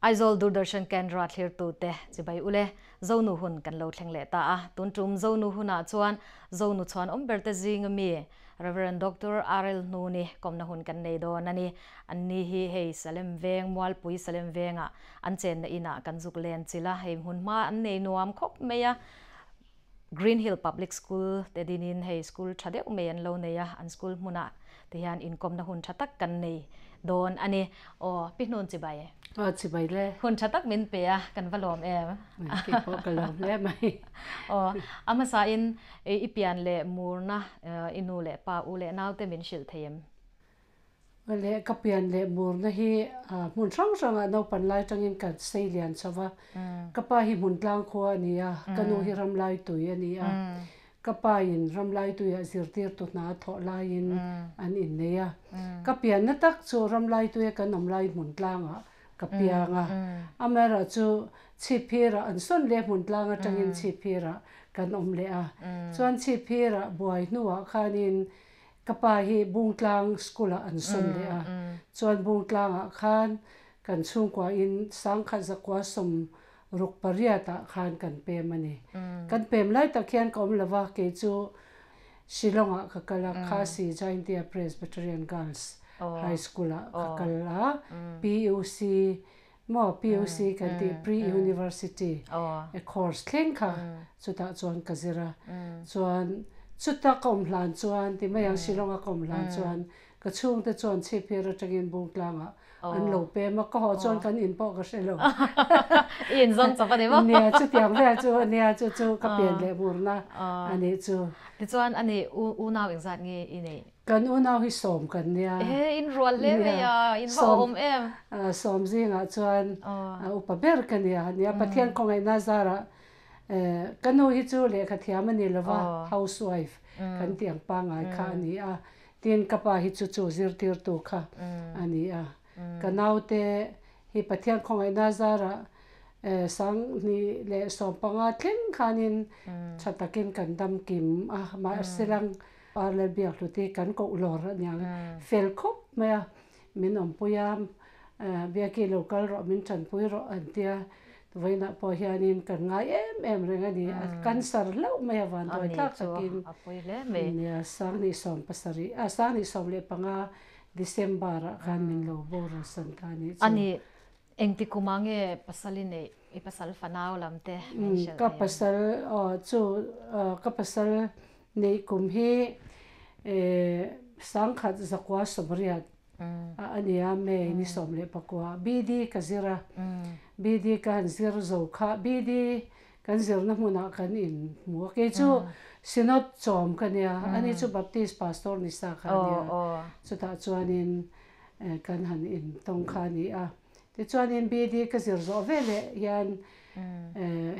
Aizawl Doordarshan Kendra thlirtute chibai ule Zonu hun kan lo thleng leh ta a. Tun tum Zonu hunah chuan Zonu chhuan awm berte zinga mi Rev. Doctor RL Hnuni kawmna hun kan nei dawn a ni. Anni hi hei Salem Veng, Mualpui Salem Vengah an chenna inah kan zuk len chilh a, hei hmun hma an nei nuam khawp mai a. Green Hill Public School te dinin hei school tha deuh mai an lo nei a, an school hmunah te hian inkawmna hun tha tak kan nei dawn a ni. Aw, Pi Hnun chibai. Aw, chibai le. Hun tha tak min pe a, kan va lawm em. Kei pawh ka lawm hle mai. Aw, a hmasain i pian leh murna i nu leh pa, u leh naute min hrilh thei em? Leh ka pian leh murna hi hmun hrang hrangah naupan lai atangin ka sei lian chho va. Ka pa hi hmun tlang khua a ni a, ka nu hi ramlai tui a ni a. Ka pa in ramlai tuiah zirtirtu hna a thawh laiin an innei a. Ka pianna tak chu ramlai tuia kan awm lai hmun tlangah ka piang a. Amaherawhchu chhipphirah an sawn leh hmun tlang atangin chhipphirah kan awm leh a. Chuan chhipphirah buai hnuah khanin Ka pa hi Bungtlang school ah an sawn leh a, chuan Bungtlang ah khan kan chhungkua in sangkhat zakua sawm ruk pariat ah khan kan pem a ni. Kan pem lai tak hian ka awm lo va, kei chu Shillong ah ka kal a, Khasi Jaintia Presbyterian Girls High School ah ka kal a, PUC maw PUC kan tih Pre-University course thleng kha chutah chuan ka zir a, chuan chuta ka awm hlan chuan ti mai ang Shillong a ka awm hlan chuan ka chhungte chuan chhipphir atangin Bungtlangah an lo pem a, ka haw chuan kan in pawh ka hre lo. I inzawng chawp a ni maw? Nia, chutiang vel chu ania chu chu ka pian leh murna a nih chu. Tichuan ani unau engzat nge i neih? Kan unau hi sawm kan nia. Ehe, in rual hle mai a, in va awm em? Sawm zingah chuan upa ber ka nia. Nia, Pathian khawngaihna zarah ka nu hi chu lehkha thiam a ni lo va, housewife kan tih ang pangngai kha a ni a. Tin, ka pa hi chu chu zirtirtu kha a ni a. Ka naute hi Pathian khawngaihna zarah sang hnih leh 15 thleng khanin tha takin kan dam kim a, mahse lang Parlal biak hlut hi kan koh lawr a niang fel khawp mai a, min awmpui a, Biaki lo kal rawh min tanpui rawh an tia, vawiinah pawh hianin kan ngai em em reng a ni, a cancer hlauh mai a vanduai thlak takin nia 2017 a 2015 December ah khan min lo boral san ta a nih chu. A ni, engti kumah nge pasal i neih, i pasal fanau lam te min hrilh thei em? Ka pasal aw chu ka pasal Neih kum hi 1980 a a ni a, May ni 19 BD ka zir a, BD ka han zir zo kha, BD kan zirna hmunah kan in hmu a, kei chu Synod chawm ka nia, ani chu Baptist Pastor ni sa kha a nia, chutah chuanin kan han in tawng kha a ni a. Tichuanin BD ka zir zawh veleh hian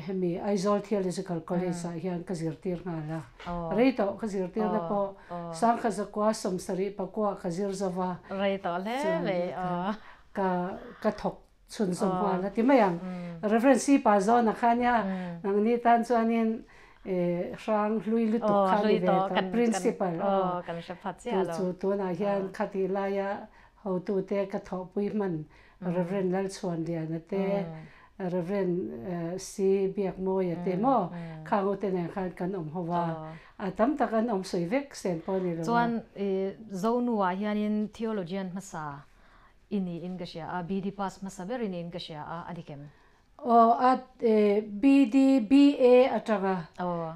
hemi Aizawl Theological College ah hian ka zirtir nghal a. Rei tawh ka zirtirna pawh 1979 ka zir zo va. Rei tawh hle mai aw. Ka ka thawk chhunzawm nghal a ti mai ang. Reverend C Pazawna kha nia nangni tan chuanin hrang hlui lutuk kha ni ve tawh principal aw. Chu tunah hian khatih laia Hotute ka thawhpui hman Rev. Lalchhuanliana te, Rev. C. Biakmawia te maw khang ute nen khan kan awm ho va, a tam tak an awm sawi vek sen pawh a ni lo va. Chuan Zonuah hianin theologian hmasa i niin ka hria a, BD pass hmasa ber i niin ka hria a, a dik em? Aw a BD BA atanga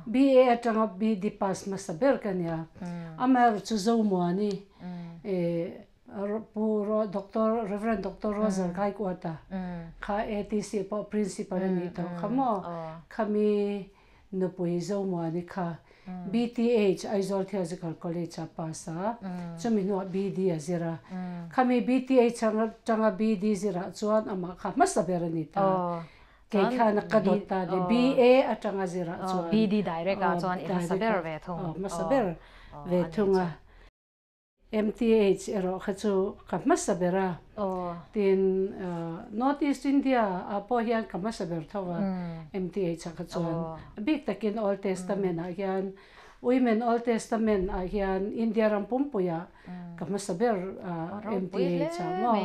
BA atanga BD pass hmasa ber ka nia. Amaherawhchu chu Zomuani Pu Doctor Rev. Doctor Roger Gaikuata kha ATC pawh principal a nih tawh kha maw khami nupui Zomuani kha BTH Aizawl Theological College a pass a, chumi hnuah BD a zir a. Khami BTH atanga BD zirah chuan amah kha hmasa ber a ni ta. Kei khan a ka dawt ta a ni. BA atanga zirah chuan. BD direct ah chuan i hmasa ber ve thung. Hmasa ber ve thung a. MTH erawh kha chu ka hmasa ber a, tin North East India ah pawh hian ka hmasa ber tho a, MTH ah kha chuan a bik takin Old Testament ah hian Women Old Testament ah hian India ram pumpuiah ka hmasa ber MTH ah maw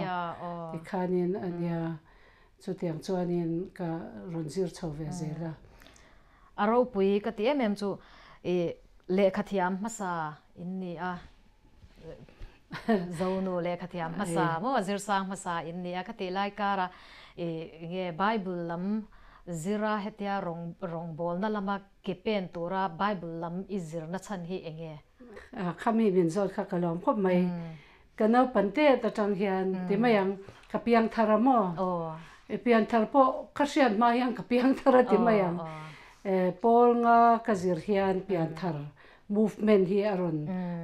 tikhanin a nia. Chutiang chuanin ka rawn zir chho ve zel a. A ropui ka ti em em chu i lehkha thiam hmasa in ni a, Zonu lehkha thiam hmasa maw zirsang hmasa in ni a ka tih lai kara i nge Bible lam zira hetia rawng rawngbawlna lama ke pen tura Bible lam i zirna chhan hi eng nge? Khami min zawt kha ka lawm khawp mai. Ka naupan tet atang hian ti mai ang, ka piang thar a maw? I pian thar pawh ka hriat hma hian ka piang thar a ti mai ang. Pawl nga ka zir hian pian thar movement hi a rawn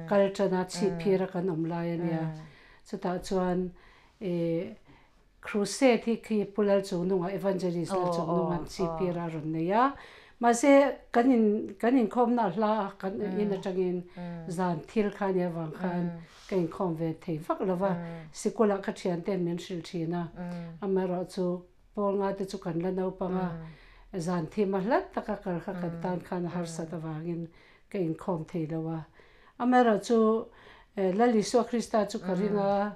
kal tan a, chhip phir a kan awm lai a nia. Chutah chuan i Crusade hi khi Pu Lalchungnunga, Evangelist Lalchungnunga'n chhip phir a rawn nei a. Mahse, kan in kan inkhawmna a hla a, kan in atangin zan thil kha nia vang khan ka inkhawm ve thei vak lo va. Sikulah ka thiante'n min hrilh thin a, amaherawhchu Pawl nga te chu kan la naupang a, zan thim a hlat taka kal kha kan tan khan a harsat avangin ka inkhawm thei lo a. Amaherawhchu Lal Isua Krista chu ka ring a,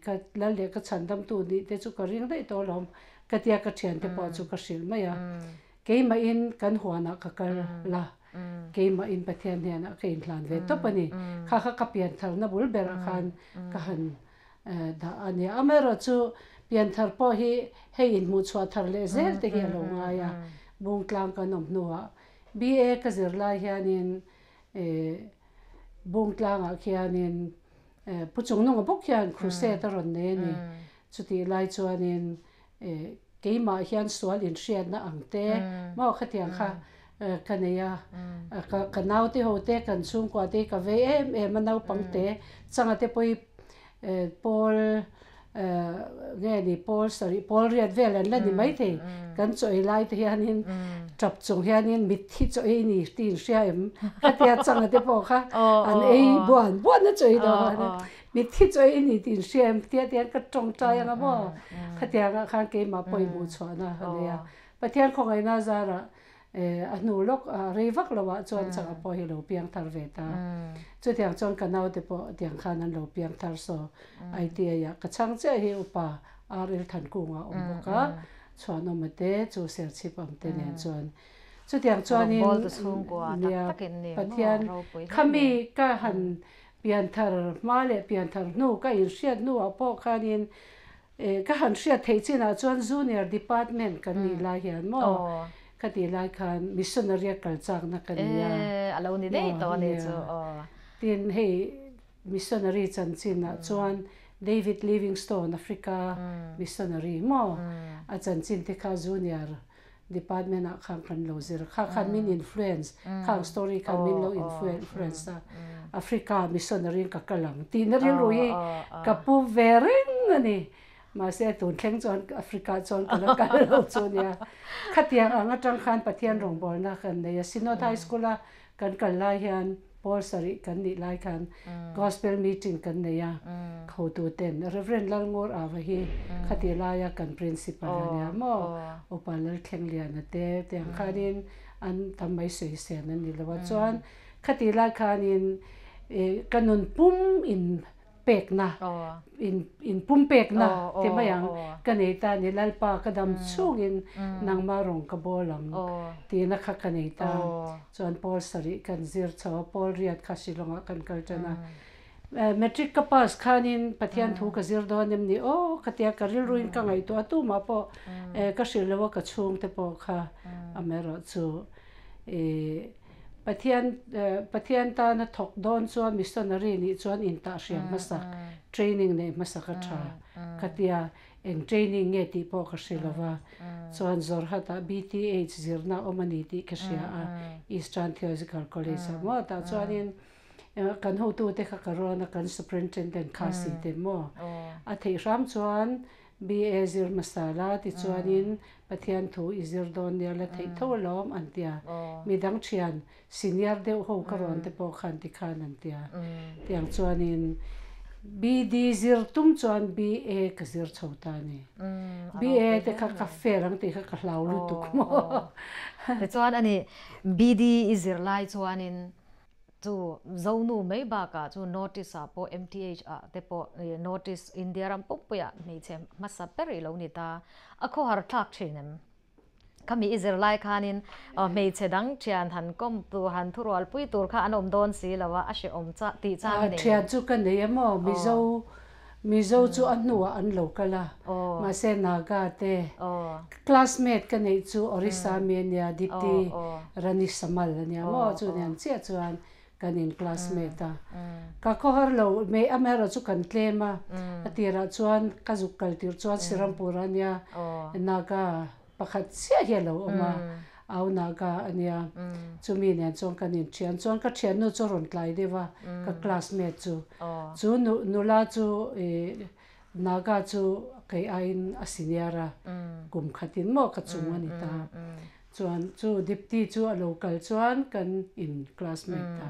Ka lal leh ka chhandamtu nih te chu ka ring daih tawh alawm ka tia ka thiante pawh chu ka hrilh mai a. Keimahin kan huanah ka kal la, keimahin Pathian hnenah ka inhlan ve tawp a ni. Kha kha ka piantharna bul berah khan ka han dah a nia. Amaherawhchu pianthar pawh hi hei inhmuhchhuah thar leh zel te hi a lo ngai a. Bungtlang kan awm hnuah BA ka zir lai hianin Bungtlangah khianin Pu Chungnunga bawk hian crusade a rawn nei a ni. Chutih lai chuanin keimah hian sual inhriatna ang te maw khatiang kha ka nei a. Ka naute ho te kan chhungkua te hi ka vei em em a naupang te changa te pawh hi pawl nge ni pawl sarih pawl riat vel an la ni maithei. Kan chaw ei lai te hianin tap chung hianin mitthi chaw ei ni tih in hria em? Khatia changa te pawh kha an ei buan buan a chaw ei lo a mitthi chaw ei ni tih in hria em? Tia tiang ka tawngtai anga maw? Khatiangah khan keimah pawh i hmuh chhuahna a nei a. Pathian khawngaihna zarah A hnu lawk a rei vak lo ah chuan changa pawh hi lo piang thar ve ta. Chutiang chuan ka naute pawh tiang khan an lo piang thar saw. ITI ah ka chhang chiah hi upa RL Thankung ah awm bawk a, Chhuanawma te chu Serchhip ang te nen chuan. Chutiang chuanin nia Pathian khami ka han pian thar hma leh pian thar hnu ka inhriat hnu ah pawh khanin Ka han hriat theih chinah chuan Junior Department kan nih lai hian maw ka tih lai khan Missionary a kal chakna ka ni a. E, a lo ni daih tawh a ni chu aw. Tin, hei Missionary chanchinah chuan David Livingstone Africa Missionary maw a chanchin te kha Junior Department ah khan kan lo zir a, kha khan min influence, khang story khan min lo influence a, Africa missionary in ka kal ang tihna rilru hi ka pu ve reng a ni. Mahse tun thleng chuan Africa chuan ka la kal lo chu a nia. Khatiang ang atang khan Pathian rawngbawlna kan nei a, Synod High School a kan kal lai hian Pawl sarih kan nih lai khan Gospel meeting kan nei a, hotu ten Rev. Lalngur Ava hi khati laia kan Principal a nia maw, Upa Lalthlengliana te tiang khanin an tam mai sawi sen a ni lo a, chuan khati lai khanin ka nun pum in pekna, in in pum pekna ti mai ang, ka nei ta ni Lalpa ka dam chhungin nangmah rawng ka bawl ang tihna kha ka nei ta. Chuan Pawl sarih kan zir chho a, Pawl riat kha Shillong ah kan kal tan a. Matric ka pass khanin Pathian thu ka zir dawn em ni aw ka tia ka rilruin ka ngaihtuah a tumah pawh ka hrilh lo a ka chhungte pawh kha amaherawhchu Pathian Pathian tana thawk dawn chuan missionary nih chuan intah hriam hmasak, training neih hmasak a tha ka tia, eng training nge tih pawh ka hre lo va, chuan Jorhat-ah BTH zirna awm a ni tih ka hria a, Eastern Theological College-ah maw tah chuanin kan hotute kha ka rawn a, kan superintendent kha si te maw a theih hram chuan BA zir hmasa la tichuanin Pathian thu i zir dawn nia la theih tho alawm an tia. Midang thian senior deuh ho ka rawn te pawh khan tikhan an tia. Tiang chuanin BD zir tum chuan BA ka zir chho ta a ni. BA te kha ka fail ang tih kha ka hlau lutuk maw. Tichuan ani BD i zir lai chuanin. Chu Zonu mai bakah chu Notice ah pawh MTH ah te pawh Notice India ram pumpuiah hmeichhe hmasa ber i lo ni ta. A khawhar thlak thin em? Khami i zir lai khanin hmeichhe dang thian han kawm tur han thurual pui tur kha an awm dawn si lo a, a hrehawm chah tih chang i nei em? Thian chu ka nei em aw, Mizo Mizo chu a hnuah an lo kal a, mahse Naga te classmate ka neih chu Orissa mi a nia, Dipti Rani Samal a nia maw, chu nen chiah chuan kan in classmate a. Ka khawhar lo mai, amaherawh chu kan tlem a, a tirah chuan ka zuk kal tirh chuan Sirampur a nia, Naga pakhat chiah hi a lo awm a, au Naga a nia, chumi nen chuan kan inthian chuan ka thiannu chu a rawn tlai deuh a, ka classmate chu, chu nula chu ih Naga chu kei aiin a senior a, kum khatin maw ka chung a ni ta. Chuan chu Dipti chu a lo kal chuan kan in classmate a,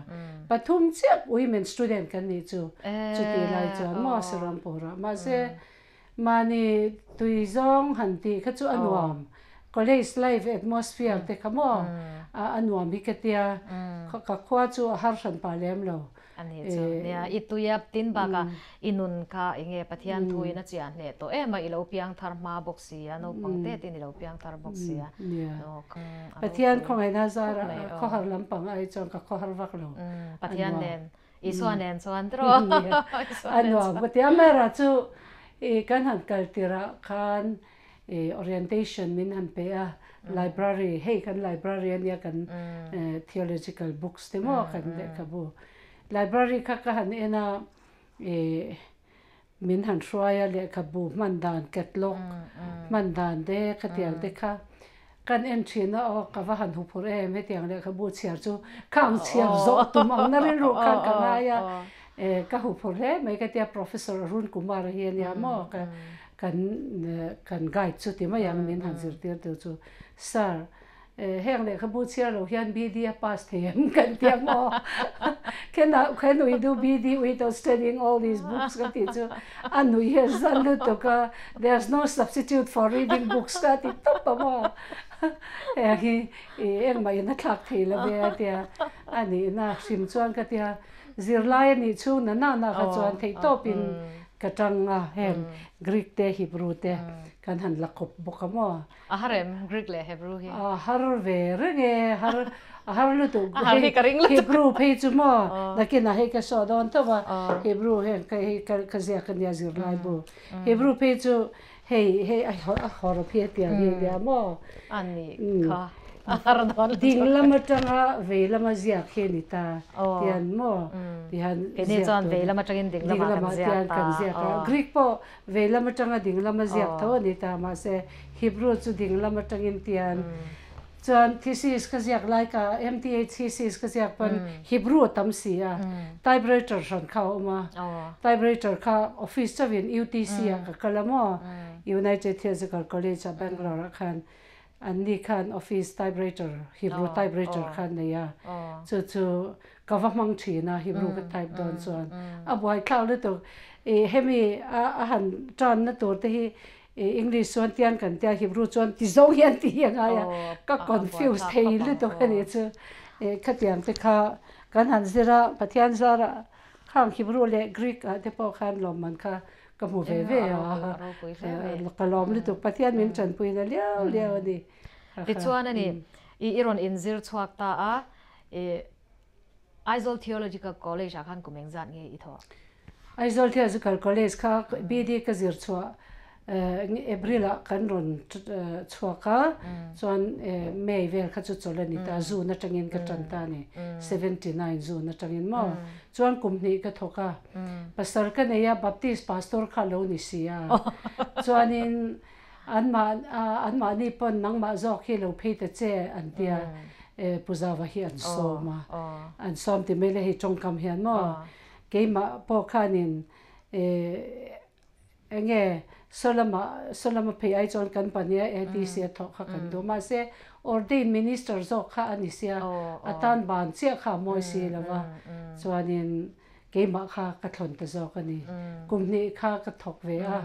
pathum chiah women student kan nih chu, chutih lai chuan maw Serampore-ah mahse Mahni tui zawng han tih kha chu a nuam. College life atmosphere te kha maw a nuam hi ka tia. Ka khua chu a har hran pah lem lo. A nih chu. Nia, i tui a tin bakah i nun kha enge Pathian thuin a chiah hneh tawh em a, i lo piang thar hma bawk si a, naupang te tin i lo piang thar bawk si a. Nia. Pathian khawngaihna zarah khawhar lampang ai chuan ka khawhar vak lo. Pathian nen Isua nen chuan tiraw? A nuam ka ti. Amaherawh chu i kan han kal tirah khan i orientation min han pe a, library, hei kan library a nia kan theological books te maw kan lehkhabu. Library kha ka han en a, i min han hruai a lehkhabu hman dan catalog hman dan te khatiang te kha kan en thin a aw ka va han hu phur em hetiang lehkhabu chhiar chu kha ang chhiar zawh tum ang na rilru khan ka ngai a eh ka hu phur hle mai ka tia Professor Arun Kumar a hi a nia maw ka kan kan guide chu ti mai ang min han zirtir tu chu Sir Heng lehkhabu chhiar lo hian BD a pass thei em kan ti ang aw. Can can we do BD without studying all these books ka tih chu a nui hian zan lutuk a, there's no substitute for reading books ka ti tawp a maw. Heng hi engmah in a thlak thei lo ve a tia a nihna hrim chuan ka tia zirlai a nih chhung na na na kha chuan theihtawpin ka tang a heng Greek te Hebrew te kan han la kawp bawk a maw. A har em Greek leh Hebrew hi? A har ve reng e, har a har lutuk. A har hi ka ring lutuk. Hebrew phei chu maw nakinah hei ka saw dawn tho a, Hebrew heng ka hei ka ka ziak ania zirlai bu. Hebrew phei chu hei hei a hawr phei a piang hi ania maw. A nih kha a har dawn lutuk. Ding lam atanga vei lama ziak hi a ni ta tian maw tihan ziak Keini chuan vei lam atangin ding lamah kan ziak ta. Kan ziak a, Greek pawh Vei lam atanga ding lama ziak tho a ni ta, mahse Hebrew chu ding lam atangin tian chuan thesis ka ziak lai ka MTA thesis ka ziak pawn Hebrew a tam si a, typewriter hran kha a awm a, typewriter kha office chauhin UTC ah ka kal a maw, United Theological College ah Bangalore ah khan an ni khan office typewriter Hebrew typewriter kha an nei a, chu chu Ka va hmang thin a, Hebrew ka type dawn chuan a buaithlak lutuk. Ih hemi a han tanna tur te hi English chuan tiang kan tia, Hebrew chuan ti zawng hian ti hi a ngai a, ka confuse thei lutuk a nih chu. Ih khatiang te kha kan han zir a, Pathian zarah khang Hebrew leh Greek ah te pawh khan lawmman kha ka hmu ve ve a, ka lawm lutuk. Pathian min tanpuina liau liau a ni. Tichuan a ni, i rawn inzir chhuak ta a, I Aizawl Theological College ah khan kum engzat nge i thawh? Aizawl Theological College kha BD ka zir chhuah April ah kan rawn chhuak a, chuan May vel kha chu chawlh a ni ta, June atangin ka tan ta a ni, 79 June atangin maw. Chuan kum hnih ka thawk a, pastor ka nei a, Baptist pastor kha a lo ni si a, chuanin Anmah anmahni pawn nangmah zawk hi lo phei ta che an tia e Puzava hi an sawm a, an sawm ti mai le hei tawngkam hian maw keimah pawh khanin e enge saw lama saw lama phei ai chuan kan pahnih a ATC a thawk kha kan duh mahse ordained minister zawk kha a ni sia a tan ban chiah kha a mawi si lo va chuanin Keimah kha ka thlawn ta zawk a ni. Kum hnih kha ka thawk ve a.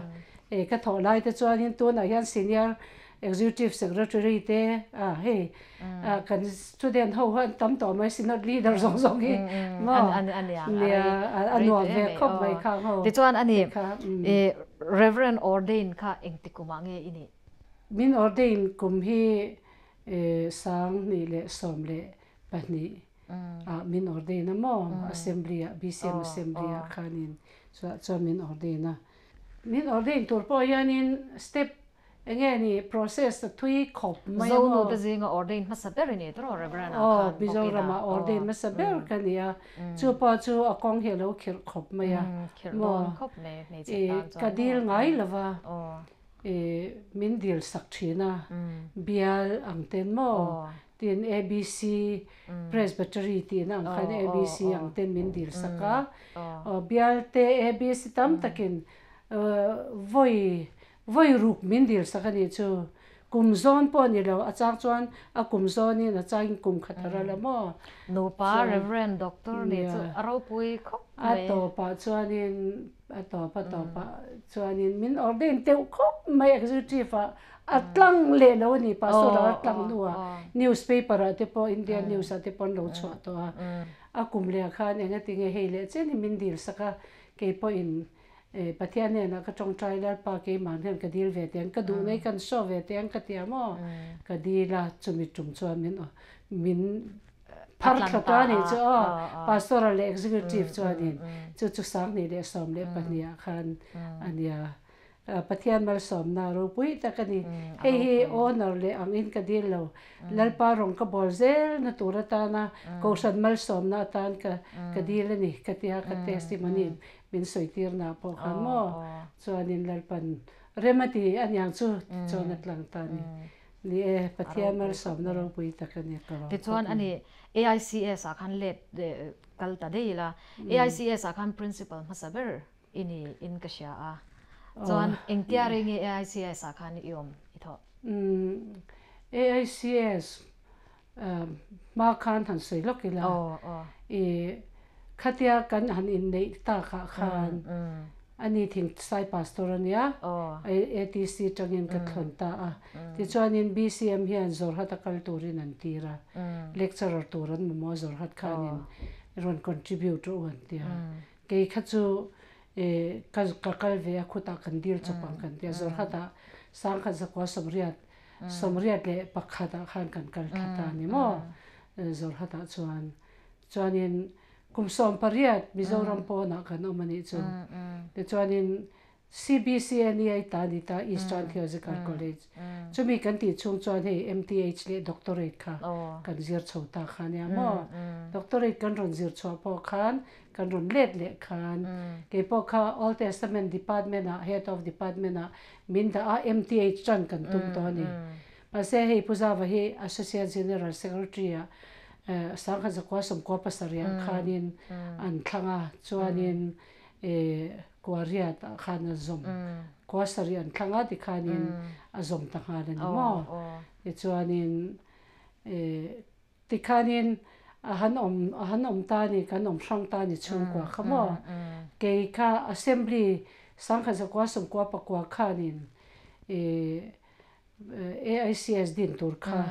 E, ka thawh lai te chuanin tunah hian senior Executive Secretary te a hei kan student ho han tam tawh mai Synod leader zawng zawng hi maw nia a nuam ve khawp mai khang ho. Tichuan ani Reverend ordain kha engti kumah nge i nih? Min ordain kum hi 2012 ah min ordain a maw Assembly ah BCM Assembly ah khanin chuan min ordain a. Min ordain tur pawh hianin step Enge ni process a thui khawp mai a maw? Zonu te zinga ordain hmasa ber i ni tawh Reverend ah khan bawk ina. Mizoram ah ordain hmasa ber ka ni a, chu pawh chu a kawng hi a lo khirh khawp mai a maw? Ka dil ngai lo va, min dil sak thin a, bial ang ten maw? Tin ABC Presbytery tihna ang khan ABC ang ten min dil sak a, bial te ABC tam takin vawi Vawi ruk min dil sak a nih chu. Kum zawn pawh a ni lo, a chang chuan a kum zawnin a changin kum khat a ral a maw? Nupa Reverend Doctor nih chu a ropui khawp mai. A tawpah chuanin, a tawp a tawpah chuanin min ordain teuh khawp mai executive ah a tlang leh lo a ni, pastor ah a tlang hnuah newspaper ah te pawh Indian news ah te pawh an lo chhuah tawh a. A kum leh ah khan engatinge hei leh chen hi min dil sak a, kei pawhin Pathian hnenah ka tawngtai Lalpa keimah hian ka dil ve teh ang, ka duh nei kan show ve teh ang ka ti a maw? Ka dil a, chumi tum chuan min min phar thla ta a nih chu aw, pastoral leh executive chuanin chu chu 2012 ah khan a nia. Pathian malsawmna ropui tak a ni. Hei hi honor leh angin ka dil lo, Lalpa rawng ka bawl zel na tur atana Kohhran malsawmna atan ka ka dil a ni ka tia ka testimony Min sawi tirna pawh khan maw chuanin Lalpan rem a ti aniang chu tichuan a tlang ta a ni. Ni e, Pathian malsawmna ropui tak a ni ka rawng Tichuan a ni AICS ah khan let kal ta daih ila. AICS ah khan principal hmasa ber i ni in ka hria a. Chuan engtia rei nge AICS ah khan i awm i thawh? AICS Hma khan han sawi lawk ila, i khatia kan han inneih takah khan ani Thingsai Pastor a nia, ATC tangin ka thlawn ta a. Tichuanin BCM hian Zawrhat a kal turin an tir a, lecturer tur an mamawh a Zawrhat khanin rawn contribute rawh u an ti a. Kei kha chu ka kal ve a, khutah kan dil chawp ang kan ti a, Zawrhatah 1981 ah khan kan kal thla ta a ni maw? Zawrhatah chuan. Chuanin kum 18 Mizoram pawnah kan awm a nih chu. Tichuanin CBCNEI ta a ni ta, Eastern Theological College. Chumi kan tih chhung chuan hei MTH leh Doctorate kha kan zir chho ta kha a nia maw? Doctorate kan rawn zir chhuah pawh khan kan rawn let leh khan keipawh kha Old Testament Department ah Head of Department ah Min dah a, MTH tan kan tum tawh a ni. Mahse hei Pu Zava hi Associate General Secretary ah 1997 ah khanin an thlang a, chuanin Kuariat ah khan a zawm, kua sarih an thlang a tikhanin a zawm ta nghal a ni maw? Tichuanin Tikhanin a han awm a han awm ta ni, kan awm hrang ta ni chhungkua kha maw? Kei kha Assembly 1999 khanin ih AICS din tur kha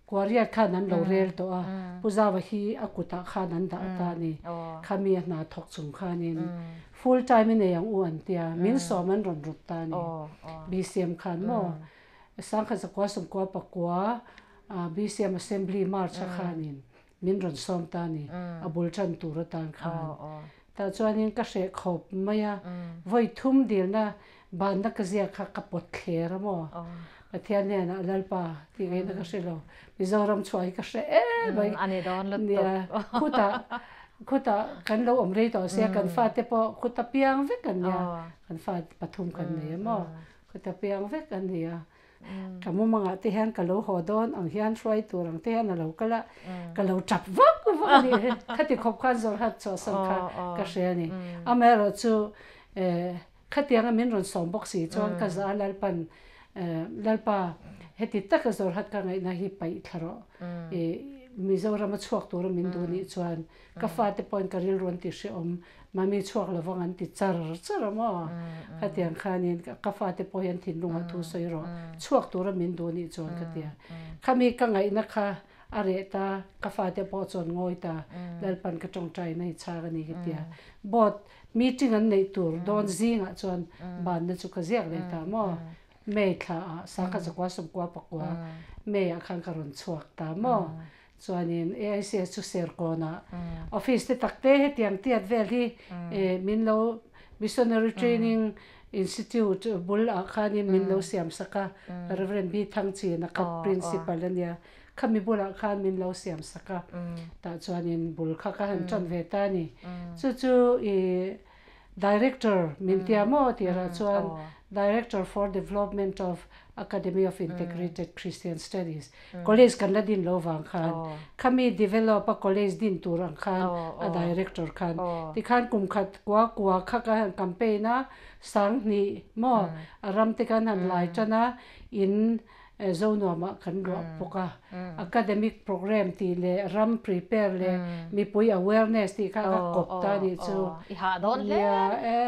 Kuariat khan an lo rel tawh a, Pu Zava hi a kutah khan an dah ta ni, khami a hna thawk chung khanin full time i nei ang u an tia, min sawm an rawn rawt ta ni, BCM khan maw? 1999 BCM Assembly March a khanin min rawn sawm ta a ni, a bul tan tur atan khan. Tah chuanin ka hreh khawp mai a, vawi thum dilna banna ka ziak kha ka pawt thler a maw? Pathian hnenah Lalpa tih ngaihna ka hre lo, Mizoram chhuah hi ka hreh em mai. Nia, khutah khutah kan lo awm rei tawh sia, kan fate pawh khuta piang vek an nia, kan fa pathum kan nei a maw? Khuta piang vek an nia. Ka mumangah te hian ka lo haw dawn ang hian hruai tur ang te hian a lo kal a, ka lo tap vak vak a ni. Khati khawp khan Zawrhat chhuahsan kha ka hria a ni. Amaherawh chu khatianga min rawn sawm bawk si chuan ka za Lalpan, Lalpa heti taka Zawrhat ka ngaihna hi paih thla rawh. Mizoram a chhuak tura min duh nih chuan ka fate pawhin ka rilru an ti hrehawm, Mami chhuak lovang an ti char char a maw? Khatiang khanin ka fate pawh hian thinlungah thu sawi rawh, chhuak tura min duh nih chuan ka ti a. Khami ka ngaihna kha a reh ta, ka fate pawh chuan ngawi ta, Lalpan ka tawngtaina hi chhak a ni ka ti a. Board meeting an neih tur dawn zingah chuan banna chu ka ziak leh ta maw? May thla ah sangkhat zakua sawmkua pakua May ah khan ka rawn chhuak ta maw? Chuanin AICS chu Serkawnah office te tak te hetiang tiat vel hi min lo Missionary Training Institute bul ah khanin min lo siam sak a, Rev. B. Thangchina kha Principal a nia, khami bulah khan min lo siam sak a, tah chuanin bul kha ka han tan ve ta a ni. Chu chu i Director min tia maw tirah chuan Director for Development of Academy of Integrated Christian Studies College kan la din lo vang khan khami develop a college din tur ang khan a director khan tikhan kum khat kua kua kha ka han campaign a sanghnih maw a ram te kan han lai tan a in Zonuamah kan ruah bawk a, academic programme tih leh ram prepare leh mipui awareness tih kha ka kawp ta a nih chu. I hah dawn hle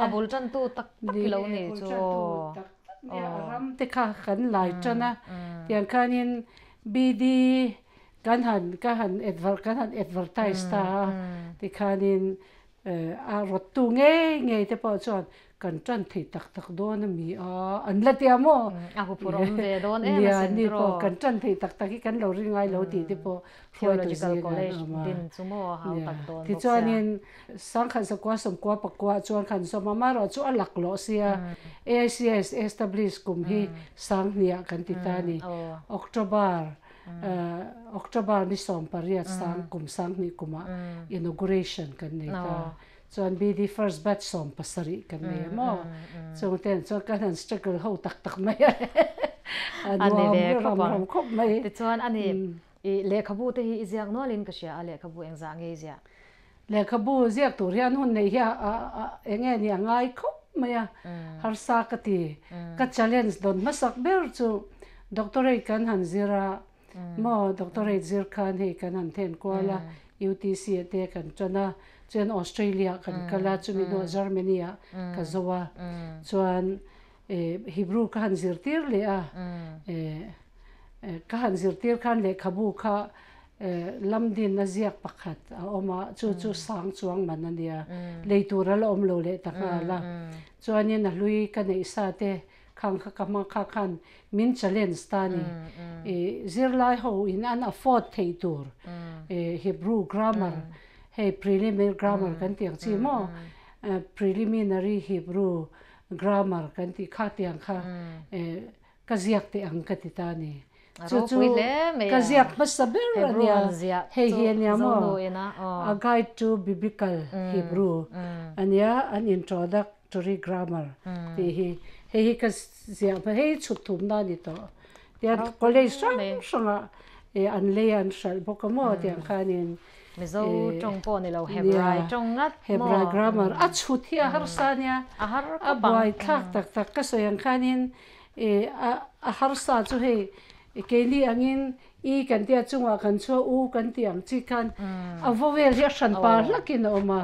a bul tantu tak tak hi lo nih chu. Tak tak nia a ram te kha kan lai tan a, tiang khanin BD kan han ka han adver kan han advertise ta a, tikhanin a rawttu ngei ngei te pawh chuan Kan tan thei tak tak dawn a mi a, an la tia maw? A huphurh awm ve dawn em a sin Ni pawh kan tan thei tak tak hi kan lo ring ngai lo tih te pawh hruaitu Theological College din chu maw a hau tak dawn bawk sia. Tichuanin Sangkhat zakua sawmkua pakua chuan khan sawm a, amaherawh chu a laklawh sia AICS establish kum hi Sanghniah kan ti ta a ni. October October ni 18 sang kum Sanghnih kumah inauguration kan nei ta. Chuan BD first batch 17 kan nei a maw? Chung ten chuan kan han struggle ho tak tak mai a, a nuam ram ram khawp mai. Tichuan ani i lehkhabu te hi i ziak nual in ka hria a, lehkhabu engzah nge i ziah? Lehkhabu ziak tur hian hun nei hi a eng nge ni a ngai khawp mai a, harsa ka ti. Ka challenge dawn hmasak ber chu doctorate kan han zir a, Maw doctorate zir khan hei kan han then kual a, UTC ah te kan tan a, chuan Australia ah kan kal a, chumi hnuah Germany ah ka zo a, chuan Hebrew ka han zirtir leh a, ka han zirtir khan lehkhabu kha lamdin a ziak pakhat a awm a, chu chu sang chuang man a nia, lei tur a la awm lo leh ta nghal a, chuanin a hlui ka neih sa te Khang kha ka hma kha khan min challenge ta ni. I zirlai ho in an afford theih tur Hebrew grammar hei preliminary grammar kan tih ang chi maw preliminary Hebrew grammar kan tih kha tiang kha ka ziak teh ang ka ti ta ni. Chu chu ka ziak hmasa ber a nia, hei hi a nia maw A Guide to Biblical Hebrew a nia an introduct Tory grammar tih hi hei hi ka ziah hma hei chhut thumna a ni tawh tiang college hrang hrangah an lei a an hralh bawk a maw tiang khanin Mizo tawng pawh ni lo Hebrai tawng ngat maw Hebrai grammar a chhut hi a harsa a nia a buai thlak tak tak ka sawi ang khanin a harsa chu hei keini angin i kan tia chungah kan chhuah u kan tih ang chi khan a vowel hi a hran pa hlakin a awm a,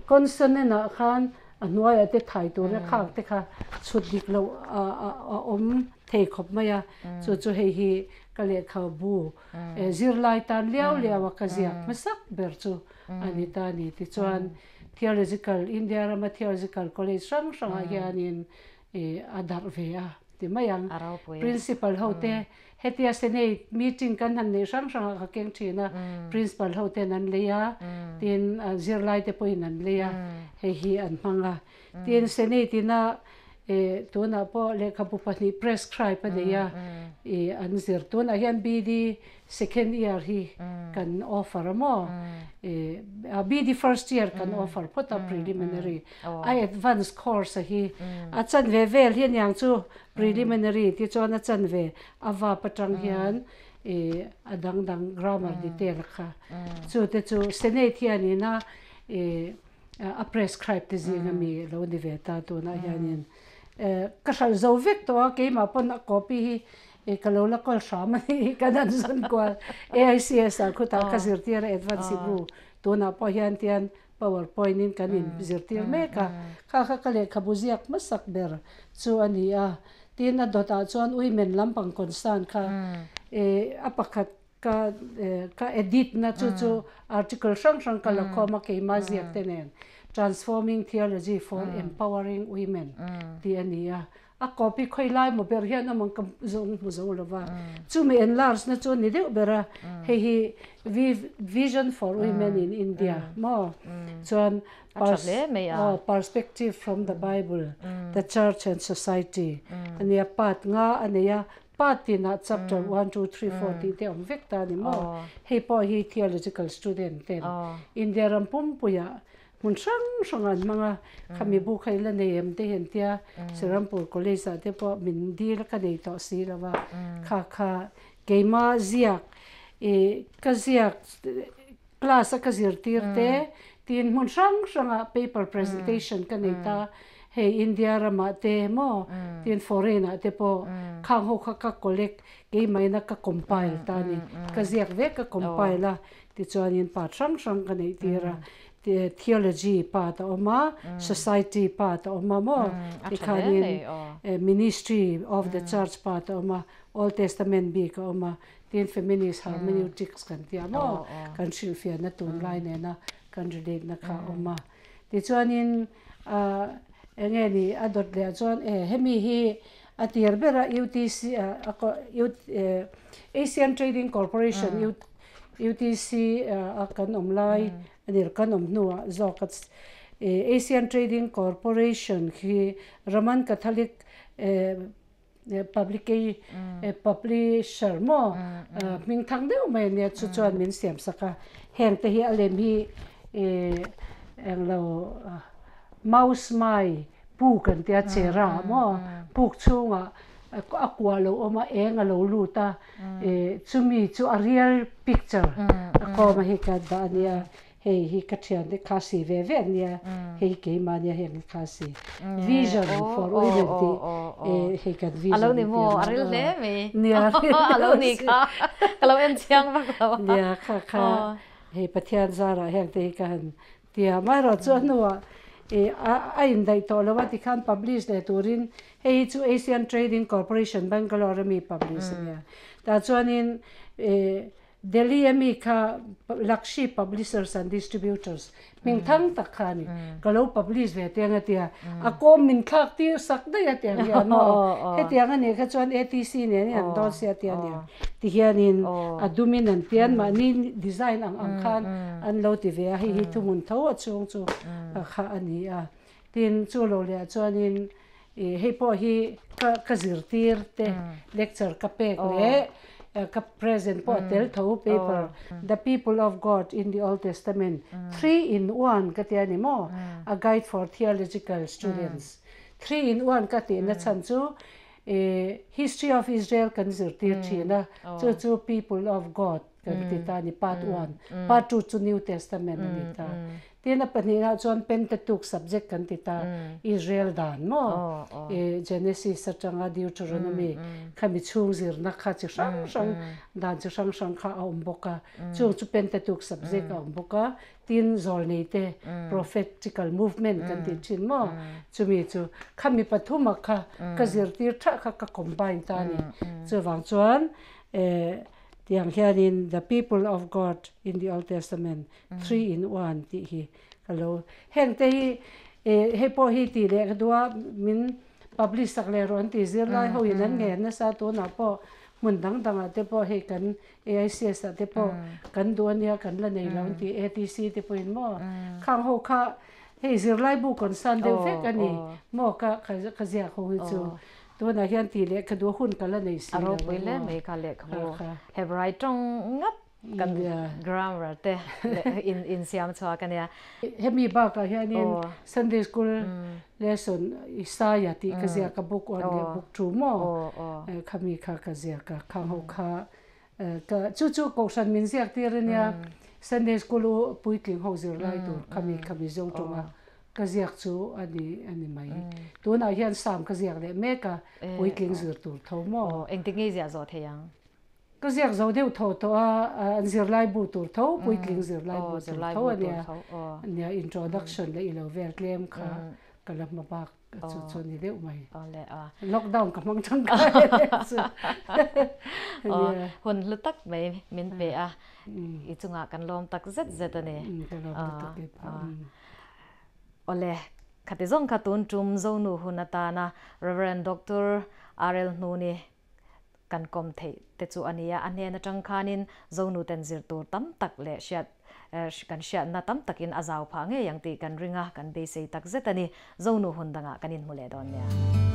consonant ah khan a hnuaiah te thai tur a khak te kha chhut dik loh a awm thei khawp mai a, chu chu hei hi ka lehkhabu zirlai tan liau liau a ka ziak hmasak ber chu a ni ta a ni. Tichuan theological India rama theological college hrang hrangah hianin a darh ve a ti mai ang. Principal ho te hetia Senate meeting kan han neih hrang hrangah ka keng thin a, Principal ho ten an lei a, tin zirlai te pawhin an lei a, hei hi an hmang a. Tin Senate ina tunah pawh lehkhabu pahnih prescribe a nei a, an zir. Tunah hian BD second year hi kan offer a maw? BD first year kan offer phawt a preliminary. A advance course a hi a chanve vel hi aniang chu Preliminary ti chuan a chanve a vap atang hian ih a dang dang grammar detail a kha chu te chu Senate hianin a ih a prescribe te zing ami lo ni ve ta tunah hianin ka hralh zo vek tawh a keimah pawn a copy hi. E ka lo la kawl hram a nih hi kan han zawn kual. AICS ah khutah ka zirtir a Advance Hebrew tunah pawh hian tian power point in kan in zirtir mek a. Kha kha ka lehkhabu ziak hmasak ber chu a ni a. Tin a dawtah chuan women lampang concern kha e a pakhat ka ka edit na chu chu article hrang hrang ka la khawm a keimah ziak te nen Transforming Theology for Empowering Women tih a ni a. A copy khawi lai maw ber hian awm ang ka zawng hmu zo lo va. Chumi enlarge na chu a ni deuh ber a, hei hi Vision for Women in India maw chuan Perspective from the Bible, the Church and Society a nia, part nga a nei a, part tinah chapter one, two, three, four tih te a awm vek ta a ni maw. Hei pawh hi theological student ten India ram pumpuiah Hmun hrang hrang an hmang a, khami bu kha i la nei em te hian tia Serampur College ah te pawh min dil ka nei tawh si lo va, kha kha keima ziak ih ka ziak class a ka zirtir te tin hmun hrang hrang ah paper presentation ka nei ta, hei India ramah te maw tin foreign ah te pawh khang ho kha ka collect keimah ina ka compile ta a ni, ka ziak vek ka compile a Tichuanin part hrang hrang ka neih tir a, theology part a awm a, society part a awm a maw, tikhanin ministry of the church part a awm a, Old Testament bik a awm a, tin feminist hermeneutics kan tih a maw, kan hrilhfiahna tunlai nena kan relate na kha a awm a. Tichuanin eng nge ni a dawt leh ah chuan e hemi hi a tir ber a UTC Asian Trading Corporation UTC a kan awm lai a ni kan awm hnuah zawk a Asian Trading Corporation khi Roman Catholic Publisher maw hming thang deuh mai a nia chu chuan min siam sak a, heng te hi a lem hi englo mouse mai puk an tia chera maw puk chhungah a kua lo awm a eng a lo lut a chumi chu a real picture a kawm a hei ka dah a nia hei hi ka thian te kha si ve ve an nia hei hi keimah nia heng hi kha si vision for women tih hei kan vision alo ni maw a ril hle mai nia alo ni kha ka lo en chiang vak lo a nia kha kha hei Pathian zarah heng te hi ka han Tia amaherawh chu a hnuah ih a indaih tawh lo a tikhan publish leh turin hei hi chu Asian Trading Corporation Bangalore ami publish a nia. Tah chuanin ih Delhi ami kha Lakshi Publishers and Distributors hming thang tak kha a ni. Ka lo publish ve te ang a tia. A kawm min thlak tir sak daih a tiang hian maw. Hetiang a nih kha chuan ATC nen hian an dawn sia tia nia. Ti hianin a dumin an pian mahni design ang ang khan an lo ti ve a, hei hi thuhmun tho a chhung chu kha a ni a. Tin, chu lo leh ah chuanin ih hei pawh hi ka ka zirtir te lecture ka pek leh ka present pawh a tel tho paper The People of God in the Old Testament 3 in 1 ka tia ni maw a guide for theological students 3 in 1 ka tihna chhan chu History of Israel kan zirtir thin a, chu chu People of God kan ti ta a ni, part one. Part two chu New Testament a ni ta. Tin a pahnihah chuan Pentateuch subject kan ti ta, Israel dan maw? Genesis atanga Deuteronomy khami chhung zirna kha chi hrang hrang, dan chi hrang hrang kha a awm bawk a, chung chu Pentateuch subject a awm bawk a. Tin zawlnei te prophetical movement kan tih thin maw? Chumi chu khami pathuma kha ka zirtir thah kha ka combine ta a ni. Chuvang chuan tiang hianin The People of God in the Old Testament, 3 in 1 tih hi ka lo heng te hi hei pawh hi tih leh ka duh a min publish sak leh rawh an tih zirlai ho in an ngen nasa tunah pawh hmun dang dangah te pawh hei kan AICS ah te pawh kan duh a nia kan la nei lo an ti ATC te pawhin maw khang ho kha hei zirlai bu concern deuh vek a ni maw ka ka ziak ho hi chu tunah hian tih leh ka duh hun ka la nei si lo a ropui hle mai kha lehkhabu Hebrai tawng ngap kan grammar te in in siam chhuak a nia. Hemi bakah hianin Sunday School lesson Isaiah tih ka ziak a book one leh book two maw khami kha ka ziak a khang ho kha ka chu chu kohhran min ziak tir a nia Sunday School u puitling ho zirlai tur khami khami zo tawnga. Ka ziak chu a ni a ni mai. Tunah hian Sam ka ziak leh mek a, puitling zir tur tho maw? Aw, engtik nge i ziah zawh thei ang? Ka ziak zo deuh tho tawh a, an zirlai bu tur tho, puitling zirlai bu tur tho a nia. Nia, introduction leh ilo vel tlem kha ka la hma bak chu chu a ni deuh mai. Lockdown ka hmang tangkai a chu. Nia. Hun hlu tak mai min pe a, i chungah kan lawm tak zet zet a ni. Ka lawm lutuk e pah. Awle, khati zawng kha tun tum Zonu hun atana Rev. Doctor RL Hnuni kan kawm theih te chu a ni a, a hnen atang khanin Zonu ten zir tur tam tak leh hriat kan hriatna tam takin a zau phah ngei ang tih kan ring a, kan beisei tak zet a ni. Zonu hun dangah kan inhmu leh dawn nia.